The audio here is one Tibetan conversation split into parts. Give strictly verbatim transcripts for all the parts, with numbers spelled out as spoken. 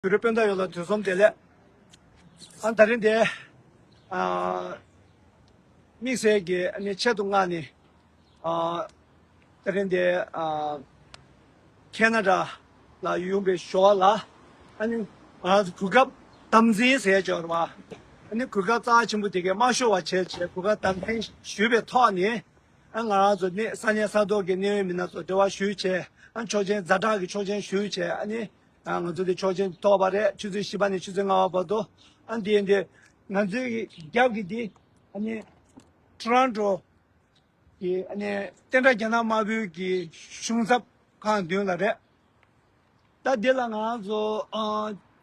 དུས་རབས་སྤུན་ཟླ་ཡོངས་ལ་དུས་གསུམ་བདེ་ལེགས། ཨ་ད་རིང་འདི་ཨ་དམིགས་བསལ་གྱི་ཨ་ནི་ཆེད་དུ་མངགས་ནས་ཨ་ད་རིང་འདི་ཨ་ཁེ་ན་ཌ་ལ་ཡོང་པའི་ཞོར་ལ་ཨ་ནི་ང་རང་ཚོ་གོ་སྐབས་དམ་འཛིན་ཟེར་ཡ་ཅིག་ཡོད་རེད་བ། ཨ་ནི་གོ་སྐབས་རྩ་ཆེན་པོ་དེ་གའི་མ་ཤོར་བ་བྱས་བྱས་གོ་སྐབས་དམ་འཛིན་ཞུས་པའི་ཐོག་ནས། ཨ་ང་རང་ཚོ་ནི་ས་གནས་ས་ཐོག་གི་གནད་ཡོད་མི་སྣ་ཚོ་འབྲེལ་བ་ཞུས་བྱས། ཨ་ཆོག་མཆན་ཛ་དྲག་གི་ཆོག་མཆན་ཞུས་བྱས། ཨ་ནི་ཨ་ང་ཚོ་དེ་ཆོག་མཆན་ཐོབ་པ་རེད། ཆུ་ཚོད་བཞི་པ་ནས་ཆུ་ཚོད་ལྔ་པ་བར་དུ། ཨ་འདི་འདི་ང་ཚོའི་རྒྱབ་ཀྱི་འདི་ཨ་ནི་ཊོ་རོན་ཊོ་གི་ཨ་ནི་བསྟན་དགྲ་རྒྱ་ནག་དམར་པོའི་གི་གཞུང་ཚབ་ཁང་མདུན་ལ་རེད། ད་འདི་ལ་ང་ཚོ་ཨ་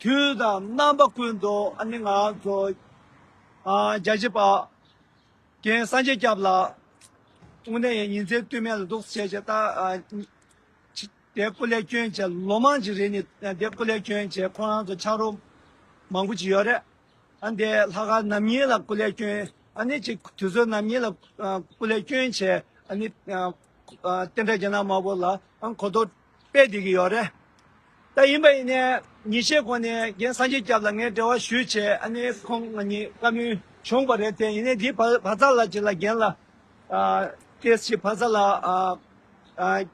དུས་དང་རྣམ་པ་ཀུན་ཏུ་ཨ་ནི་ང་ཚོ་ཨ་རྒྱ་ཆེ་བ་རྒན་སངས་རྒྱས་སྐྱབས་ལགས་དངོས་གནས་ཡང་ཉིན་མཚན་ལྟོས་མེད་ལ་འདུག་བྱས་བྱས། ད་ཨ་ཅི་དེ་སྐུ་ལས་བསྐྱོན་བྱས། ལོ་མང་ཅིག་རིང་ནས་དེ་སྐུ་ལས་བསྐྱོན་བྱས། ཁོ་རང་ཚོ་ཕྱག་རོགས་མང་པོ་ཅིག་ཡོད་རེད། ཨ་འདི་ལྷག་དཀར་ནམ་ཉིན་ལ་སྐུ་ལས་བསྐྱོན། ཨ་ནི་ཅིག་དུས་ཚོད་ནམ་ཉིན་ལ་ཨ་སྐུ་ལས་བསྐྱོན་བྱས། ཨ་ནི་ཨ་ཨ་བསྟན་དགྲ་རྒྱ་ནག་དམར་པོ་ལ་ཨ་གོ་རྟོགས་སྤེལ་བསྡད་ཀྱི་ཡོད་རེད། ད་ཡིན་པ་ཡིན་ནའི་ཉིན་ཤས་གོང་ནས་རྒན་སངས་རྒྱས་སྐྱབས་ལ་ངས་འབྲེལ་བ་ཞུས་བྱས། ཨ་ནི་ཁོང་ང་གཉིས་བཀའ་མོལ་བྱུང་བ་རེད་དེ། ཡིན་ནའི་འདི་བ་བ་ཚ་ལ་ཅིག་ལ་རྒན་ལ་ཨ་ཏེས་ཅིག་བ་ཚ་ལ་ཨ་ཨ་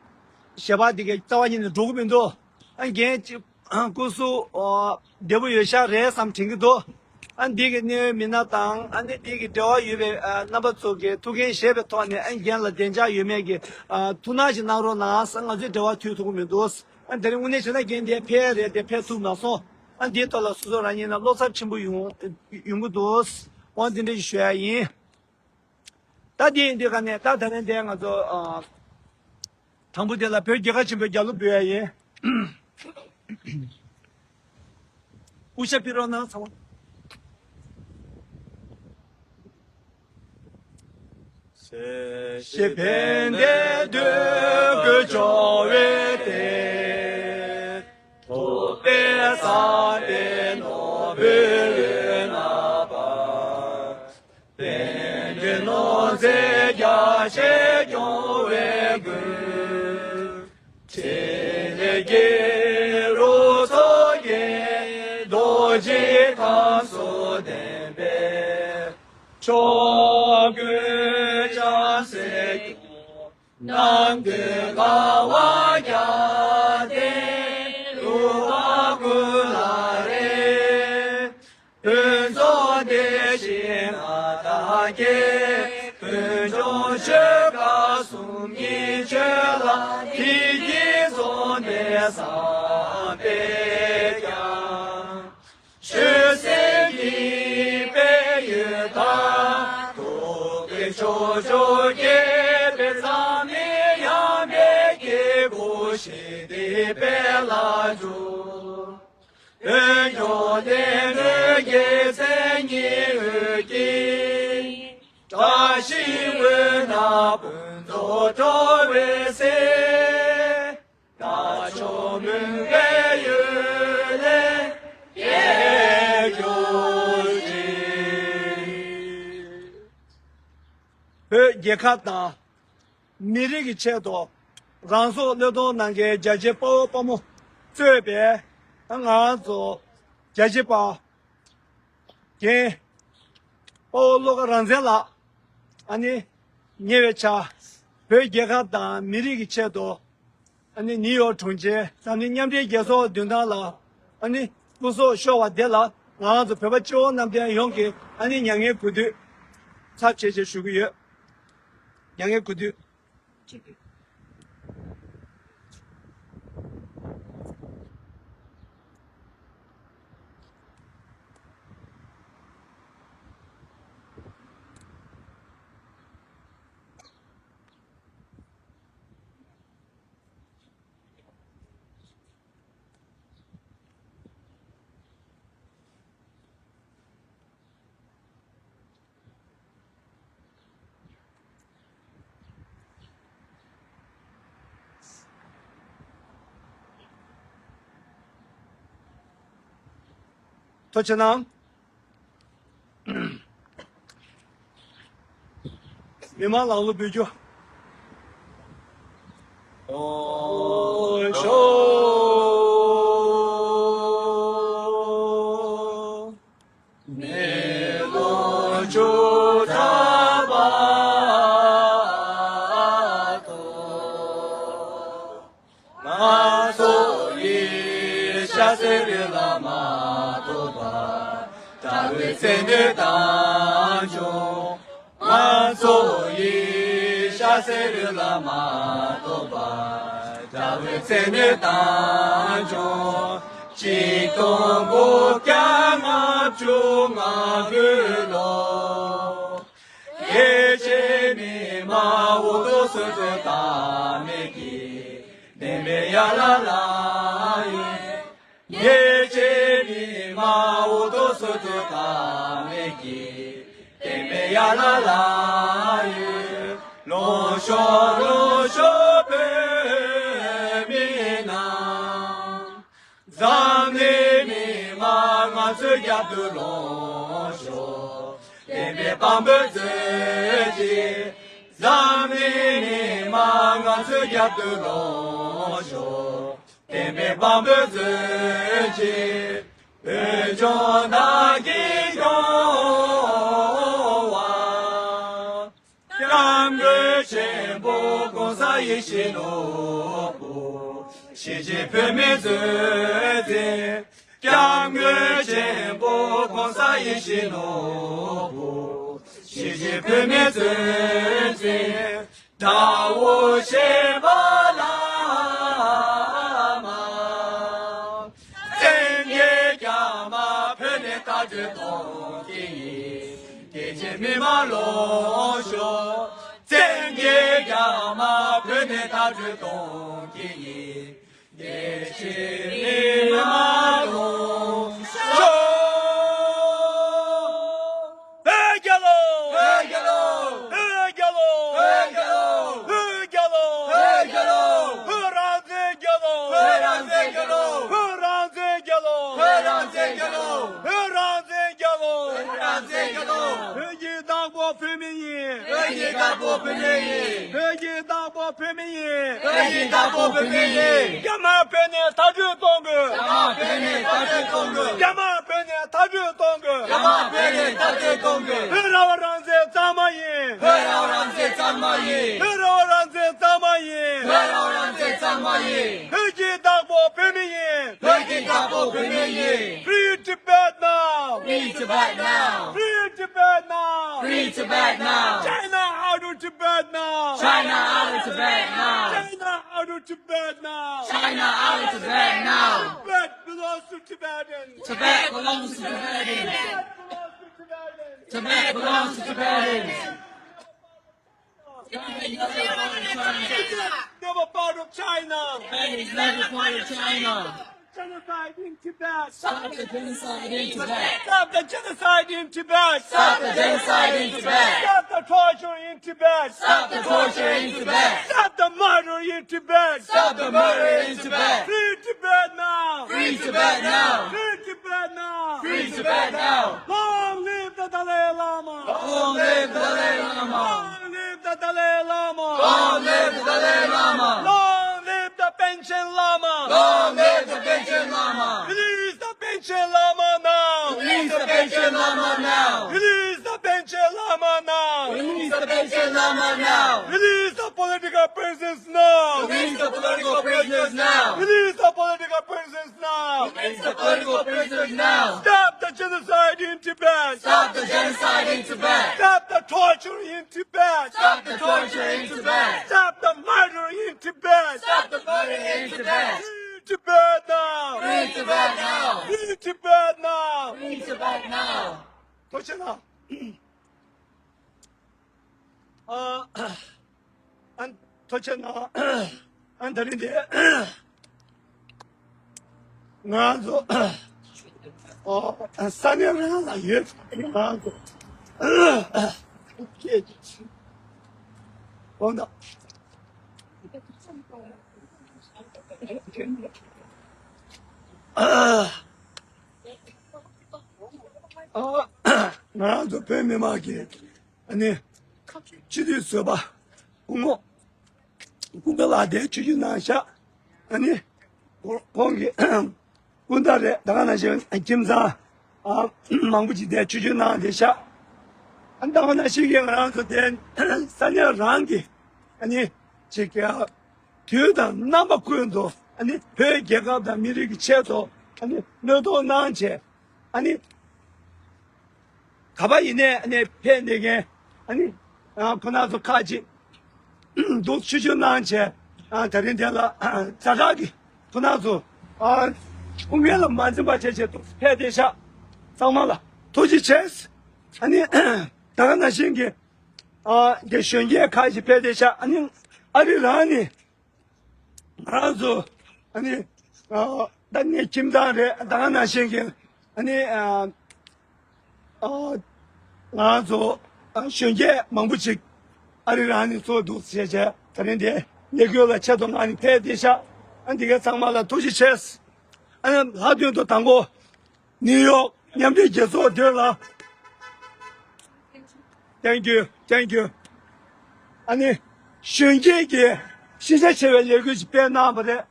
ཞལ་པར་འདི་གའི་རྩ་བ་ཉིད་ནས་འགྲོ་གི་མི་འདུག་ཨ་རྒན་ཅིག་སྐུ་གཟུགས་ཨ་བདེ་པོ་ཡོད་ཤག་རེད་བསམ་དྲན་གྱི་འདུག་ཨ་འདི་གི་གནད་ཡོད་མི་སྣ་དང་ཨ་ནི་འདི་གི་འབྲེལ་བ་ཡོད་པའི་ཨ་རྣམ་པ་ཚོ་གི་ཐུགས་འགན་བཞེས་པའི་ཐོག་ནས། ཨ་རྒན་ལ་བདེ་འཇགས་ཡོད་མེད་ཀྱི་ཨ་ཐུགས་སྣང་ཞིག་གནང་རོགས་གནང་། ང་ཚོའི་འབྲེལ་བ་མཐུད་ཐུབ་ཀྱི་མི་འདུག་ཨ་དེ་རིང་དངོས་གནས་བྱས་ན་རྒན་དེ་ཕེབས་རེད་དེ་ཕེབས་ཐུབ་མ་སོང་། ཨ་འདིའི་ཐོག་ལ་སོ་སོ་རང་ཉིད་ལ་བློ་འཚབ་ཆེན་པོ་ཡོང་ཡོང་གི་འདུག་འོ་འདི་འདྲ་ཞིག་ཞུ་ཡ་ཡིན། ད་འདི་ཡིན་དུས་ག་ནས་ད་ད་ནས་འདས་ང་ཚོ་ཨ་དང་པོ་དེ་ལ་བོད་རྒྱལ་ཁབ་ཆེན་པོའི་རྒྱལ་གླུ་འབུལ་ཡ་ཡིན། སྐུ་ཞབས་ཕེབས་རོགས་གནང་ཚང་མ། ཞེས་ཕན་བདེའི་འདོད་དགུ་འབྱོར་བའི་དེ། ཐོབ་པའི་བསམ་པའི་ནོར་བུའི་རྣམ་པ། བསྟན་འགྲོའི་ནོར་རྫས་རྒྱ་ཆེར་སྐྱོང་བའི་མགོན། ཕྲིན་ལས་རྒྱལ་རོ་ཚོགས་ཀྱི་རྡོ་རྗེ་ཁམས་སུ་ལྡན་པའི། ཕྱོགས་ཀུན་བྱང་སེམས་ཀྱི་རྣམ་ཀུན་དགའ་བ་རྒྱལ་བསྟན་གླུ་བ་ཀུན་ལ་རེ། ཕུན་ཚོགས་བདེ་གཤེགས་མངའ་བདག་རྒྱལ། ཕུན་ཚོགས་ཆོས་སྐལ་གསུམ་གྱི་ཆོས་ལ་ཐིག་གིས་འཛོམས་པའི་བསམ་པས་ཀྱང་། ཆོས་སེམས་ཀྱི་དཔལ་ཡོན་དང་། ཐུགས་ཀྱི་ཕྱོགས་བཅུར་རྒྱས་པའི་མཚམས་མེད་ཡངས་པའི་སྐྱེ་དགུའི་ཞི་བདེའི་དཔལ་ལ་འཇུག་ཡོན་གྱི་ལྡན་འགྲོའི་རྒྱལ་མཚན་ཉི་འོད་ཀྱིས། བཀྲ་ཤིས་འོད་སྣང་ཕུན་ཚོགས་སྤྲོ་བའི་ཚེ། རྣལ་འབྱོར་མོས་པའི་གཡུལ་ལས་སྐྱེས་གྱུར་ཅིག་བོད་རྒྱལ་ཁབ་དང་། མི་རིགས་ཀྱི་ཆེད་དུ་རང་སྲོག་བློས་གཏོང་གནང་མཁན་རྒྱལ་གཅེས་དཔའ་བོ་དཔའ་མོ་གཙོས་པའི་ང་ཚོ་རྒྱལ་གཅེས་པ་རྒན་དཔའ་བོ་བློ་དགའ་རང་བཙན་ལགས། ཨ་ནི་ཉེ་བའི་ཆར་བོད་རྒྱལ་ཁབ་དང་མི་རིགས་ཀྱི་ཆེད་དུ་ཨ་ནི་ནིའུ་ཡོག་གྲོང་ཁྱེར་འཛམ་གླིང་མཉམ་འབྲེལ་རྒྱལ་ཚོགས་མདུན་ཐང་ལ་ཨ་ནི་སྐུ་སྲོག་ཤོར་བ་དེ་ལ་ང་རང་ཚོ་བོད་པ་སྤྱི་བོ་གནམ་བསྟན་ཡོངས་ཀྱིས་ཨ་ནི་མྱ་ངན་གུས་འདུད་ཚབས་ཆེ་ཆེ་ཞུ་གི་ཡོད། མྱ་ངན་གུས་འདུད། ཐུགས་རྗེ་གནང་། མི་མང་ལ་གླུ་འབུལ་རྒྱུ། ཨོ་ཤོ། རི་ལ་མ་ཐོབ་པར་དགྲ་བོའི་བཙན་གནོན་བཏང་བྱུང་། ང་ཚོ་ཡི་ཤ་ཟེར་རི་ལ་མ་ཐོབ་པར་དགྲ་བོའི་བཙན་གནོན་བཏང་བྱུང་། ཆིག་སྟོང་དགུ་བརྒྱ་ལྔ་བཅུ་ང་དགུའི་ལོ། ངེད་ཅག་མི་མང་འུ་ཐུག་སུ་ཐུག་ད་མེད་ཀྱི་བདེན་པའི་ཡ་ལ་ལ་ཡིན། ངེད་ཅག་མི་མང་འུ་ཐུག་སུ་ཐུག་ད་མེད་ཀྱི་བདེན་པའི་ཡ་ལ་ལ་ཡིན། ལོངས་ཤོག་ལོངས་ཤོག་བོད་མི་རྣམས། འཛམ་གླིང་མི་མང་ང་ཚོའི་རྒྱབ་ཏུ་ལོངས་ཤོག་བདེན་པའི་དཔང་པོ་མཛོད་ཅིག་འཛམ་གླིང་མི་མང་ང་ཚོའི་རྒྱབ་ཏུ་ལོངས་ཤོག་བདེན་པའི་དཔང་པོ་མཛོད་ཅིག་བོད་ལྗོངས་བདག་གིས་སྐྱོང་བ། སྐྱབས་མགོན་ཆེན་པོ་༸གོང་ས་ཡིད་བཞིན་ནོར་བུ། གཞིས་བྱེས་བོད་མིའི་གཙོ་མཛད། སྐྱབས་མགོན་ཆེན་པོ་༸གོང་ས་ཡིད་བཞིན་ནོར་བུ། གཞིས་བྱེས་བོད་མིའི་གཙོ་མཛད། དགྲ་བོ་གཞན་པ་ལ་མ། བཙན་གྱིས་རྒྱ་དམར་བོད་ནས་མཐའ་སྐྲོད་གཏོང་གི་ཡིན། ངེད་ཅག་མི་མང་ལོངས་ཤོག་བཙན་གྱིས་རྒྱ་དམར་བོད་ནས་མཐའ་སྐྲོད་གཏོང་གི་ཡིན། ངེད་ཅག་མི་མང་ལོངས་ཤོག་བོད་རྒྱལ་ལོ། བོད་རྒྱལ་ལོ། བོད་རྒྱལ་ལོ། བོད་རྒྱལ་ལོ། བོད་རང་བཙན་རྒྱལ་ལོ། བོད་རང་བཙན་རྒྱལ་ལོ། བོད་རང་བཙན་རྒྱལ་ལོ། བོད་རང་བཙན་རྒྱལ་ལོ། བོད་རང་བཙན་རྒྱལ་ལོ། བོད་རང་བཙན་རྒྱལ་ལོ། བོད་ཀྱི་བདག་པོ་བོད་མི་ཡིན། བོད་ཀྱི་བདག་པོ་བོད་མི་ཡིན། བོད་ཀྱི་བདག་པོ་བོད་མི་ཡིན། བོད་ཀྱི་བདག་པོ་བོད་མི་ཡིན། རྒྱ་དམར་བོད་ནས་མཐའ་སྐྲོད་གཏོང་དགོས། རྒྱ་དམར་བོད་ནས་མཐའ་སྐྲོད་གཏོང་དགོས། རྒྱ་དམར་བོད་ནས་མཐའ་སྐྲོད་གཏོང་དགོས། རྒྱ་དམར་བོད་ནས་མཐའ་སྐྲོད་གཏོང་དགོས། བོད་རང་དབང་རང་བཙན་གཙང་མ་ཡིན། བོད་རང་དབང་རང་བཙན་གཙང་མ་ཡིན། བོད་རང་དབང་རང་བཙན་གཙང་མ་ཡིན། བོད་རང་དབང་རང་བཙན་གཙང་མ་ཡིན། བོད་ཀྱི་བདག་པོ་བོད་མི་ཡིན། བོད་ཀྱི་བདག་པོ་བོད་མི་ཡིན། Free Tibet now! Free Tibet now! Free Tibet now! Free Tibet now! China out of Tibet now! China out of Tibet now! China out of Tibet now! China out of Tibet now! Tibet belongs to Tibetans! Tibet belongs to Tibetans! Tibet belongs to Tibetans! Tibet belongs to Tibetans! Never part of China. Tibet is never part of China. Genocide in Tibet. Stop the genocide in Tibet. Stop the genocide in Tibet. Stop the genocide in Tibet. Stop the torture in Tibet. Stop the torture in Tibet. Stop the murder in Tibet. Stop the murder in Tibet. Free Tibet now. Free Tibet now. Free Tibet now. Free Tibet now. Long live the Dalai Lama. Long live the Dalai Lama. Long live the Dalai Lama. Long live the Dalai Lama. Long live the Panchen Lama. Long live the Panchen Lama. Release the Panchen Lama now. Release the Panchen Lama now. Release the Panchen Lama now. Release the Panchen Lama now. Release the political prisoners now. Release the political prisoners now. Release the political prisoners now. Release the political prisoners now. Stop the genocide in Tibet. Stop the genocide in Tibet. Stop the torture in Tibet. Stop the torture in Tibet. Stop the murder in Tibet. Stop the murder in Tibet. Free Tibet now. Free Tibet now. Free Tibet now. Free Tibet now. ཐུགས་རྗེ་གནང་། ཨ། ཨ། ཐུགས་རྗེ་གནང་། ཨ། དེ་རིང་འདི་ང་ཚོ། ཨོ། ས་གནས་རང་ལ་ཡོད། ང་ཚོ། ཨོ་ད། ཨ། ང་རང་ཚོ་བོད་མི་མང་གི་ཨ་ནི་སྤྱི་འཐུས་ཟུར་པ་སྐུ་ངོ་ཀུན་དགའ་ལགས་དེ་ཆིབས་བསྒྱུར་གནང་ཤག་ཨ་ནི་ཁོང་གི་སྐུ་ཟླ་རེད། ད་ག་ནང་བཞིན་ཁྱིམ་ཚང་ཨ་མང་པོ་ཅིག་དེ་ཆིབས་བསྒྱུར་གནང་བསྡད་ཤག་ཨ་ནི་ད་ག་ནང་བཞིན་གྱི་ང་རང་ཚོ་དེ་ས་གནས་རང་གི་ཨ་ནི་ཅིག་གི་དུས་དང་རྣམ་པ་ཀུན་ཏུ་ཨ་ནི་བོད་རྒྱལ་ཁབ་དང་མི་རིགས་ཀྱི་ཆེད་དུ་ ཨ་ནི་བློས་གཏོང་གནང་བྱས། ཨ་ནི་ག་པར་ཡིན་ནའི་ཨ་ནི་ཕེབས་བསྡད་མཁན་ཨ་ནི་ཨ་ཁོ་རང་ཚོ་ཁག་ཅིག་འདུག་ཆུ་ཆུ་གནང་བྱས། ཨ་དེ་རིང་དེ་ལ་ཛ་དྲག་གི་ཁོ་རང་ཚོ་ཨ་ཁུངས་སྐྱེལ་ལ་མ་འཛེམ་པ་བྱས་བྱས་འདུག་ཕེབས་བསྡད་ཤག་ཚང་མ་ལ་ཐུགས་རྗེ་ཆེ། ཨ་ནི་ད་ག་ནང་བཞིན་གྱི་ཨ་དེ་གཞོན་སྐྱེས་ཁག་ཅིག་ཕེབས་བསྡད་ཤག་ཨ་ནི་ཨ་རི་རང་ནས། ང་རང་ཚོ་ཨ་ནི་ཨ་ད་ངའི་ཁྱིམ་ཚང་རེད། ད་ག་ནང་བཞིན་གྱི་ཨ་ནི་ཨ་ཨ་ང་རང་ཚོ་ཨ་གཞོན་སྐྱེས་མང་པོ་ཅིག་ཨ་རི་རང་ནས་ཚོགས་འདུ་བྱས་བྱས་ད་རིང་འདི་ལས་འགུལ་ལ་ཆེད་དུ་ང་ནི་ཕེབས་བསྡད་ཤག་ཨ་འདི་གའི་ཚང་མ་ལ་ཐུགས་རྗེ་ཆེ། ཨ་ནི་ལྷག་དོན་དུ་དང་པོ། ནིའུ་ཡོག་མཉམ་འབྲེལ་རྒྱལ་ཚོགས་དེ་ལ། Thank you, thank you. ཨ་ནི་གཞོན་སྐྱེས་ཀྱིས་ཤེས་བྱ་ཆེ་བའི་ལས་འགུལ་ཞིག་སྤེལ་གནང་བ་རེད།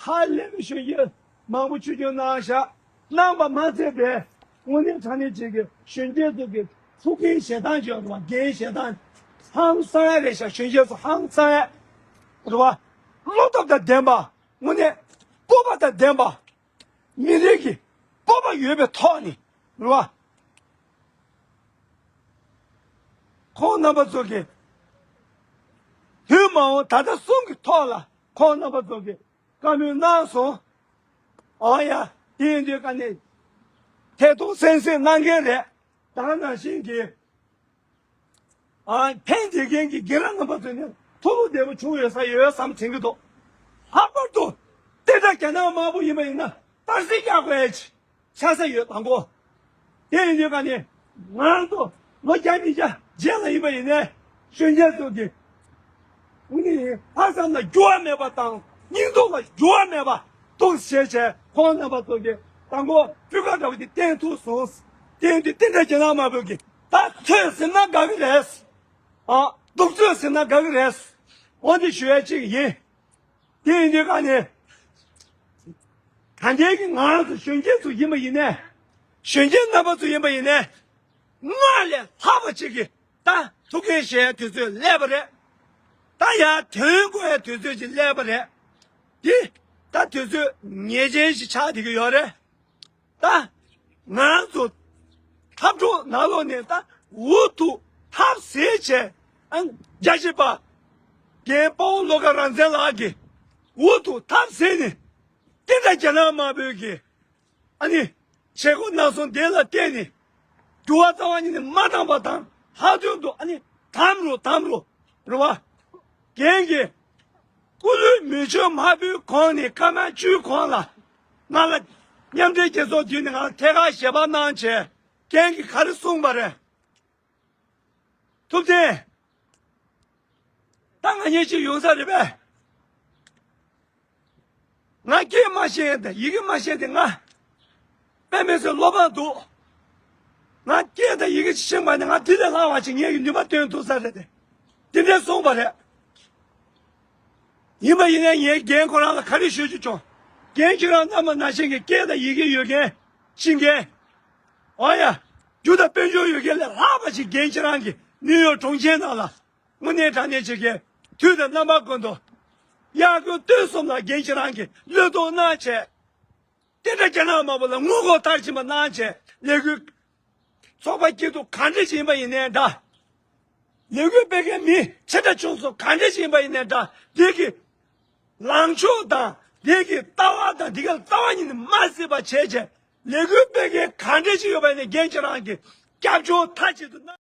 ཧ་ལས་པའི་གཞོན་སྐྱེས་མང་པོ་ཆོས་སྐྱོང་གནང་ཤག་གནང་བ་མ་ཚད་པའི་དངོས་གནས་དྲང་གནས་ཅིག་གི་གཞོན་སྐྱེས་ཚོ་གི་ཐུགས་འགན་བཞེས་སྟངས་ཅིག་ཡོད་རེད་བ། འགན་བཞེས་སྟངས་ཧང་སང་ཡ་རེད་ཤག་གཞོན་སྐྱེས་ཚོ་ཧང་སང་ཡ་རེད་བ། བློ་སྟོབས་དང་ལྡན་པ། དངོས་གནས་སྤོབས་པ་དང་ལྡན་པ། མི་རིགས་ཀྱི་སྤོབས་པ་ཡོད་པའི་ཐོག་ནས་རེད་བ། ཁོང་རྣམ་པ་ཚོ་གིས་དུས་མ་འོངས་ད་ལྟ་གསུམ་གྱི་ཐོག་ལ་ཁོང་རྣམ་པ་ཚོ་གིས་བཀའ་མོལ་གནང་སོང་། ཨོ་ཡ། དེ་ཡིན་དུས་ཀ་ནས་ཐད་གཏོང་གསན་གཟིགས་གནང་མཁན་རེད། ད་ག་ནང་བཞིན་གྱི། ཨ་ཕན་བདེ་མཁན་གྱི་རྒན་ལགས་རྣམ་པ་ཚོ་ནི་ཐུགས་བདེ་པོ་བྱུང་ཡོད་ས་ཡོད་བསམ་དྲན་གྱི་འདུག་ལྷག་པར་དུ་བསྟན་དགྲ་རྒྱ་ནག་དམར་པོ་ཡིན་པ་ཡིན་ན་རྟགས་གསལ་རྒྱག་དགོས་ཡ་ཆགས་ས་ཡོད། དང་པོ། དེ་ཡིན་དུས་ཀ་ནས་ང་ཚོ་ལོ་བརྒྱ་ཉིས་བརྒྱ་རྗེས་ལ་ཡིན་པ་ཡིན་ནའི་གཞོན་སྐྱེས་ཚོ་གི་ནི་ལྷག་བསམ་ལ་འགྱུར་བ་མེད་པ་དང་སྙིང་སྟོབས་ལ་འགྱུར་བ་མེད་པ་འདུག་ཟེར་བྱས་ཁོང་རྣམ་པ་ཚོ་གི་དང་པོ་སྤུས་ཀ་འདྲ་བོ་དེ་བསྟན་ཐུབ་སོང་། དེ་ཡིན་དུས་བསྟན་དགྲ་རྒྱ་ནག་དམར་པོ་གི་ད་ཚོད་ཟིན་ན་དགའ་གི་རེད། ཨ། སྡུག་ཚོད་ཟིན་ན་དགའ་གི་རེད། འོ་འདི་ཞུ་ཡ་གཅིག་ཡིན། དེ་ཡིན་དུས་ཀ་ནས། ད་ལྟའི་གི་ང་རང་ཚོ་གཞོན་སྐྱེས་ཚོ་ཡིན་པ་ཡིན་ནའི། གཞོན་སྐྱེས་རྣམ་པ་ཚོ་ཡིན་པ་ཡིན་ནའི། སྔར་ལས་ལྷག་པ་ཅིག་གི་ད་ཐུགས་འགན་བཞེས་ཡ་དུས་ཚོད་སླེབས་པ་རེད། ད་ཡར་དོན་འགོད་ཡ་དུས་ཚོད་ཅིག་སླེབས་པ་རེད། འདི་ད་དུས་ཚོད་ངེས་ཅན་ཞིག་ཆགས་བསྡད་ཀྱི་ཡོད་རེད། ད་ང་རང་ཚོ་འཐབ་གྲོགས་ནང་ལོགས་ནས་ད་འུ་ཐུག་ཐབས་ཟད་བྱས་ཨང་རྒྱ་ཆེ་པ་རྒན་དཔའ་བོ་བློ་དགའ་རང་བཙན་ལགས་ཀྱིས་འུ་ཐུག་ཐབས་ཟད་ནས་དེ་འདྲ་རྒྱ་ནག་དམར་པོའི་གི་ཨ་ནི་བྱེད་སྒོ་གནང་སོང་། དེ་ལ་བརྟེན་ནས་འགྱུར་བ་རྩ་བ་ཉིད་ནས་མ་བཏང་པ་དང་ལྷག་དོན་དུ་ཨ་ནི་དམ་རུ་དམ་རུ་རེད་བ། རྒན་གྱིས་སྐུ་ལུས་མེ་མཆོད་དམར་པོའི་གོང་ནས་སྐར་མ་བཅུའི་གོང་ལ་ང་ལ་མཉམ་འབྲེལ་རྒྱལ་ཚོགས་བརྒྱུད་ནས་ང་ལ་ཐད་ཀར་ཞལ་པར་གནང་བྱས་རྒན་གྱིས་ག་རེ་གསུངས་པ་རེད། ཐུབ་བསྟན། ད་ང་གཉིས་ཅིག་ཡོང་ས་རེད་པས། ང་སྐད་མ་ཤེས་དང་ཡི་གེ་མ་ཤེས་དེ་ང་དཔེ་མི་སྲིད་བློ་ཕམ་འདུག་ང་སྐད་དང་ཡི་གེ་ཤེས་པ་ནི་ང་དེ་ལས་ལྷག་པ་ཞིག་ངེད་ཀྱི་ནུས་པ་སྟོན་ཐུབ་ས་རེད་དེ། དེ་འདྲས་གསུངས་པ་རེད། ཡིན་པ་ཡིན་ནའི་ངས་རྒན་ཁོ་རང་ལ་ག་རེ་ཞུ་རྒྱུ་བྱུང་། རྒན་ཁྱེད་རང་རྣམ་པ་ནང་བཞིན་གྱི་སྐད་དང་ཡི་གེ་ཡོད་མཁན་ཤེས་མཁན། འོ་ཡ། རྒྱུ་དང་དཔལ་འབྱོར་ཡོད་མཁན་ལས་ལྷག་པ་ཞིག་རྒན་ཁྱེད་རང་གིས་ནིའུ་ཡོག་གྲོང་ཁྱེར་ནང་ལ། དངོས་གནས་དྲང་གནས་བྱེད་མཁན་དུས་དང་རྣམ་པ་ཀུན་ཏུ་དབྱར་དགུན་སྟོན་གསུམ་ལ་རྒན་ཁྱེད་རང་གིས་བློས་གཏོང་གནང་བྱས། དེ་འདྲ་རྒྱ་ནག་དམར་པོ་ལ་ངོ་རྒོལ་མཐར་ཕྱིན་པ་གནང་བྱས་ལས་འགུལ་ཚོགས་པ་སྐྱིད་སྡུག་ག་འདྲ་ཞིག་ཡིན་པ་ཡིན་ནའི་འདྲ། ལས་འགུལ་སྤེལ་མཁན་མི་ཆེ་ཕྲ་ཆུང་གསུམ་ག་འདྲ་ཞིག་ཡིན་པ་ཡིན་ནའི་འདྲ། དེ་གི་ལངས་ཕྱོགས་དང་དེ་གི་ལྟ་བ་དང་དེ་ག་ལ་རྩ་བ་ཉིད་ནས་མ་གཟིགས་པ་བྱས་བྱས་ལས་འགུལ་སྤེལ་མཁན་ག་འདྲ་ཞིག་ཡོད་པ་ཡིན་ནའི་རྒན་ཁྱེད་རང་གིས་སྐྱབས་བཅོལ་མཐའ་གཅིག་ཏུ་གནང་།